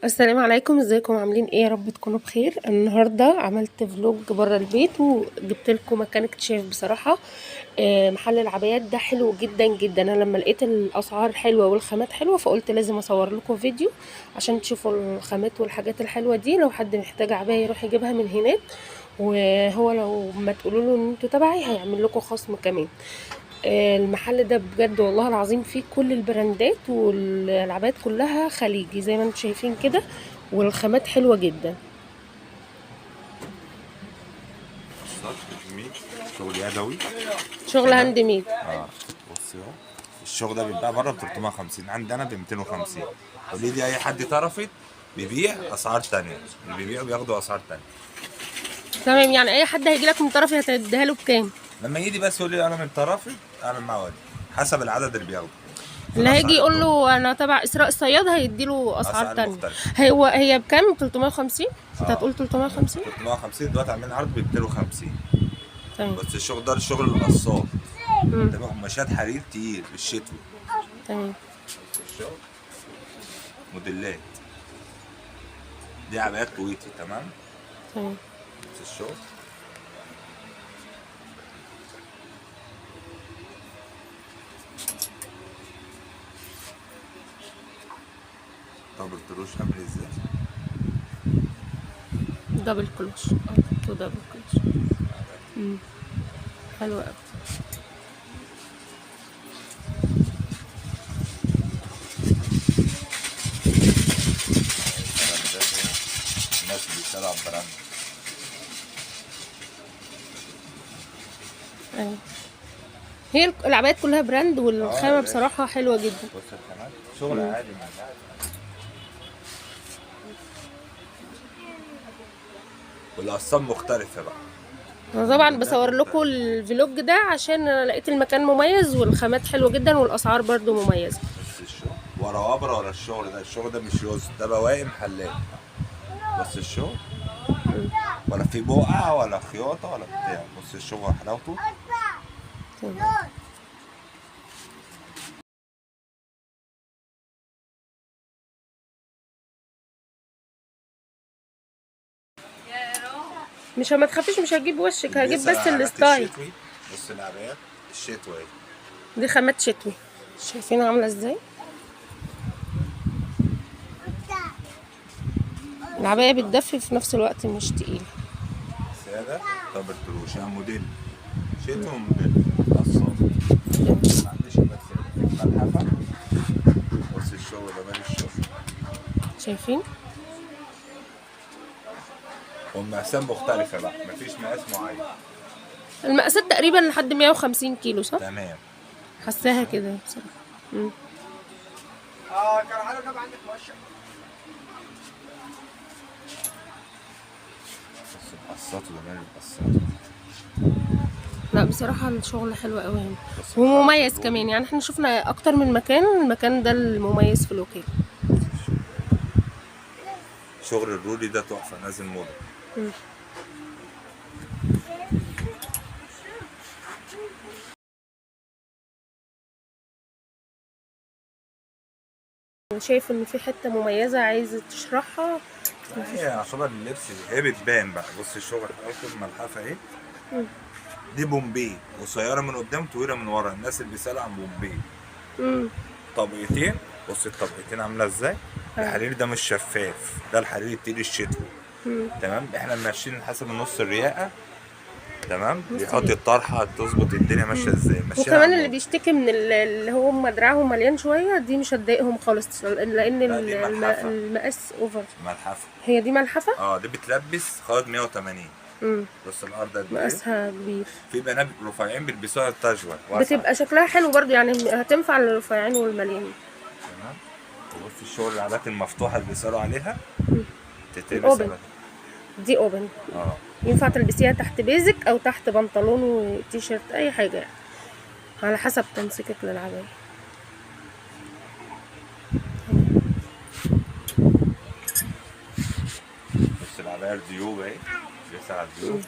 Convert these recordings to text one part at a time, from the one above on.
السلام عليكم، ازيكم؟ عاملين ايه؟ يا رب تكونوا بخير. النهارده عملت vlog بره البيت وجبت لكم مكان اكتشاف بصراحة. محل العبايات ده حلو جدا جدا. انا لما لقيت الاسعار حلوة والخامات حلوة فقلت لازم اصور لكم فيديو عشان تشوفوا الخامات والحاجات الحلوة دي. لو حد محتاج عباية يروح يجيبها من هناك، وهو لو ما تقولوا له ان انتوا تبعي هيعمل لكم خصم كمان. المحل ده بجد والله العظيم فيه كل البراندات والعبايات كلها خليجي زي ما انتم شايفين كده، والخامات حلوة جدا. بالظبط جميل، شغل يدوي، شغل تمام. hand made. بصي اهو، الشغل ده بيتباع بره ب 350، عندنا ب 250. قولي لي اي حد طرفت بيبيع اسعار تانية، اللي بيبيعوا بياخدوا اسعار تانية. تمام، يعني اي حد هيجي لك من طرفي هتديها له بكام؟ لما يجي بس يقول لي انا من طرفي اعمل معاه واجب حسب العدد اللي بياخده. اللي هيجي الأسعار يقول له انا تبع اسراء الصياد هيدي له اسعار أسعار تانية. مختلفة. هو هي بكام؟ 350؟ انت آه. هتقول 350؟ 350 دلوقتي عاملين عرض ب 250. تمام. بس الشغل ده الشغل القصاب، تمام، قماشات حرير تقيل الشتوي. تمام. الشغل موديلات دي عبايات كويتي. تمام. تمام. بس الشغل طب التروش عامل ازاي؟ double كلوش، تو double كلوش. حلو قوي. براندات اهي. الناس بيشتغلوا على ال brand. ايوه، هي العبايات كلها brand، والخامة يا باشا. بصراحة حلوة جدا. بص الخامات شغل عادي مع الناس. والأقسام مختلفة بقى. انا طبعا بصور لكم ال vlog ده عشان انا لقيت المكان مميز والخامات حلوة جدا والاسعار برضو مميزة. بس الشغل ورا وبره ورا الشغل ده، الشغل ده مش يوز، ده بواقي محلات. بس الشغل ولا في بقعة ولا خياطة ولا بتاع. بص الشغل حلاوته. تمام. مش ما تخافيش، مش هجيب وشك، هجيب بيسأل بس على عبايات ال style. الشتوي. بص العبايات الشتوي اهي. دي خامات شتوي، شايفين عاملة ازاي؟ العباية بتدفي في نفس الوقت مش تقيلة. سادة double كروش، يعني موديل شتوي وموديل قصاب. ما عنديش بس ملحفة. بص الشغل ده مال الشغل. شايفين؟ والمقاسات مختلفة بقى، مفيش مقاس معين. المقاسات تقريبا لحد 150 كيلو صح؟ تمام. حساها كده بصراحة. بص القصات وجمال القصات. لا بصراحة الشغل حلو قوي هنا بس ومميز الخامات كمان. يعني احنا شفنا اكتر من مكان، المكان ده المميز في الوكيل. شغل الرولي ده تحفة، نازل موضة. شايف ان في حتة مميزة عايزة تشرحها؟ هي يعتبر اللبس هي بتبان بقى. بص الشغل حلاوته، الملحفة اهي. دي بومبي، قصيرة من قدام طويلة من ورا. الناس اللي بيسألوا عن بومبي. طبقتين، بص الطبقتين عاملة ازاي. الحرير ده مش شفاف، ده الحرير التقيل الشتوي. تمام، احنا ماشيين حسب النص الرياقة. تمام، بيحط الطرحة تظبط الدنيا ماشية ازاي. ماشية وكمان على اللي الموضة. بيشتكي من اللي هم دراعهم مليان شوية دي مش هتضايقهم خالص، لان لا، دي ملحفة. المقاس over. ملحفة. هي دي ملحفة؟ دي بتلبس خالد 180. بص الارض قد ايه. مقاسها كبير. في بنات رفيعين بيلبسوها التاجوال واسعة. بتبقى شكلها حلو برضو، يعني هتنفع للرفيعين والمليانين. تمام. وبص الشغل العبات المفتوحة اللي بيسالوا عليها تتلبس ال open. عبات. دي open. ينفع تلبسيها تحت basic او تحت بنطلون وتيشيرت، اي حاجة يعني على حسب تنسيقك للعبايه. بص العباية الديوب اهي، بيسال على الديوب.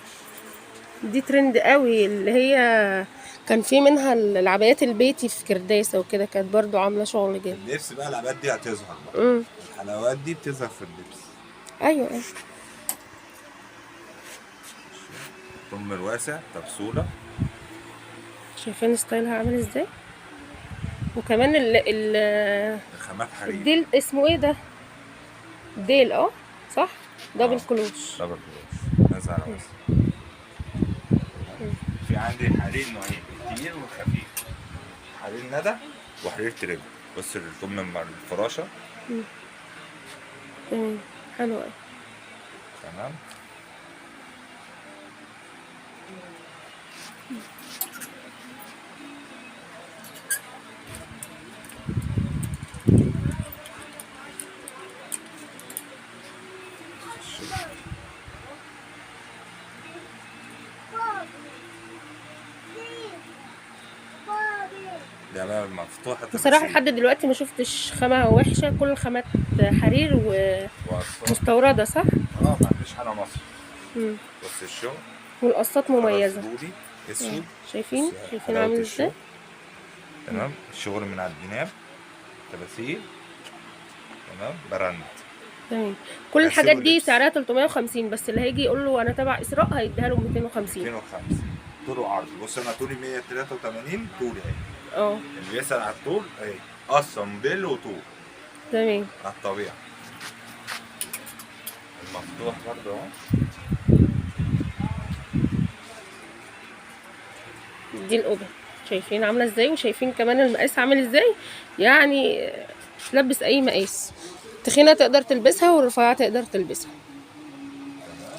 دي ترند قوي، اللي هي كان في منها العبايات البيتي في كرداسه وكده، كانت برضو عامله شغل جامد. اللبس بقى العبايات دي هتظهر بقى. الحلاوات دي بتظهر في اللبس. ايوه ايوه. كم الواسع كبسولة. شايفين ستايلها عامل ازاي؟ وكمان ال الخامات حرير. الديل اسمه ايه ده؟ ديل صح؟ double كلوش. double كلوش نازل على واسع. في عندي حرير نوعين، التقيل والخفيف. حرير ندى وحرير تريبل. بص الكم مع الفراشة. تمام، حلو قوي. تمام. ده بقى مفتوحة. بصراحة لحد دلوقتي ما شفتش خامة وحشة، كل الخامات حرير ومستوردة صح؟ ما عنديش حاجة مصري. بص الشغل والقصات مميزة. اسود. شايفين؟ شايفين عامل ازاي؟ تمام. الشغل من على الجناب تباسيل. تمام، brand. تمام. كل الحاجات دي سعرها 350 بس، اللي هيجي يقول له انا تبع اسراء هيديها له 250. 250 طول وعرض. بص انا طولي 183 طولي اهي. اللي بيسأل على الطول اهي، قصة موديل وطول. تمام، على الطبيعة. المفتوح برضه اهو. دي القبة شايفين عاملة ازاي، وشايفين كمان المقاس عامل ازاي، يعني تلبس اي مقاس. تخينة تقدر تلبسها والرفيعة تقدر تلبسها.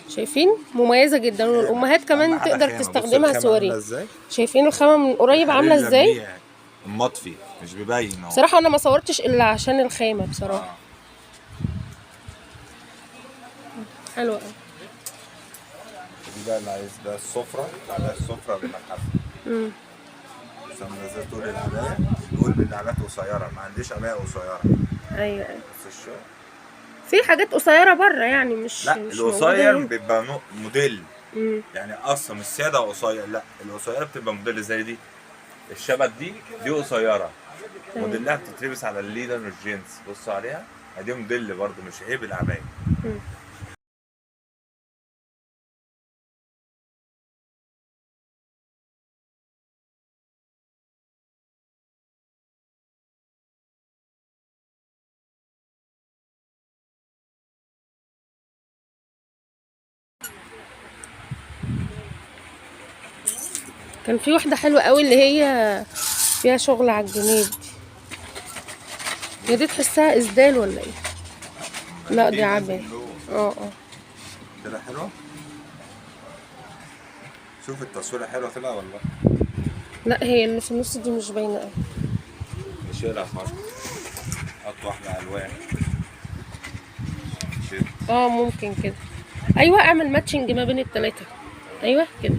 شايفين مميزة جدا، والامهات كمان تقدر تستخدمها سواري. شايفين الخامة من قريب عاملة ازاي؟ المطفي مش بيبين اهو. بصراحة انا ما صورتش الا عشان الخامة بصراحة. حلوة قوي. دي بقى اللي عايز ده السفرة، على السفرة بالملحفة. بس طول العباية، بيقول بالعبايات قصيرة، ما عنديش عباية قصيرة. ايوه ايوه. بس الشغل في حاجات قصيرة بره يعني، مش لا مش القصير بيبقى موديل. يعني قصة مش ساده قصير، لا القصيرة بتبقى موديل زي دي. الشبت دي قصيرة موديلها بتتلبس على الليدر والجينز. بصوا عليها، دي موديل برده مش عيب العباية. كان في واحدة حلوة قوي اللي هي فيها شغل على الجنيه دي. هي دي تحسها اسدال ولا ايه؟ لا دي عباية. طلع حلوة. شوف التصويرة حلوة طلع ولا لا؟ لا هي اللي في النص دي مش باينة قوي. نشيلها خالص. حط واحدة الوان. ممكن كده. ايوه اعمل matching ما بين التلاتة. ايوه كده.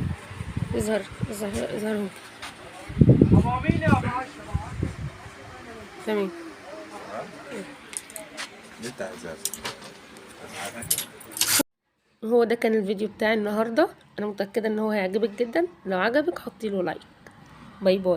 اظهر اظهر اظهرهم. تمام. هو ده كان الفيديو بتاعي النهارده. انا متاكدة ان هو هيعجبك جدا. لو عجبك حطي له like. bye bye.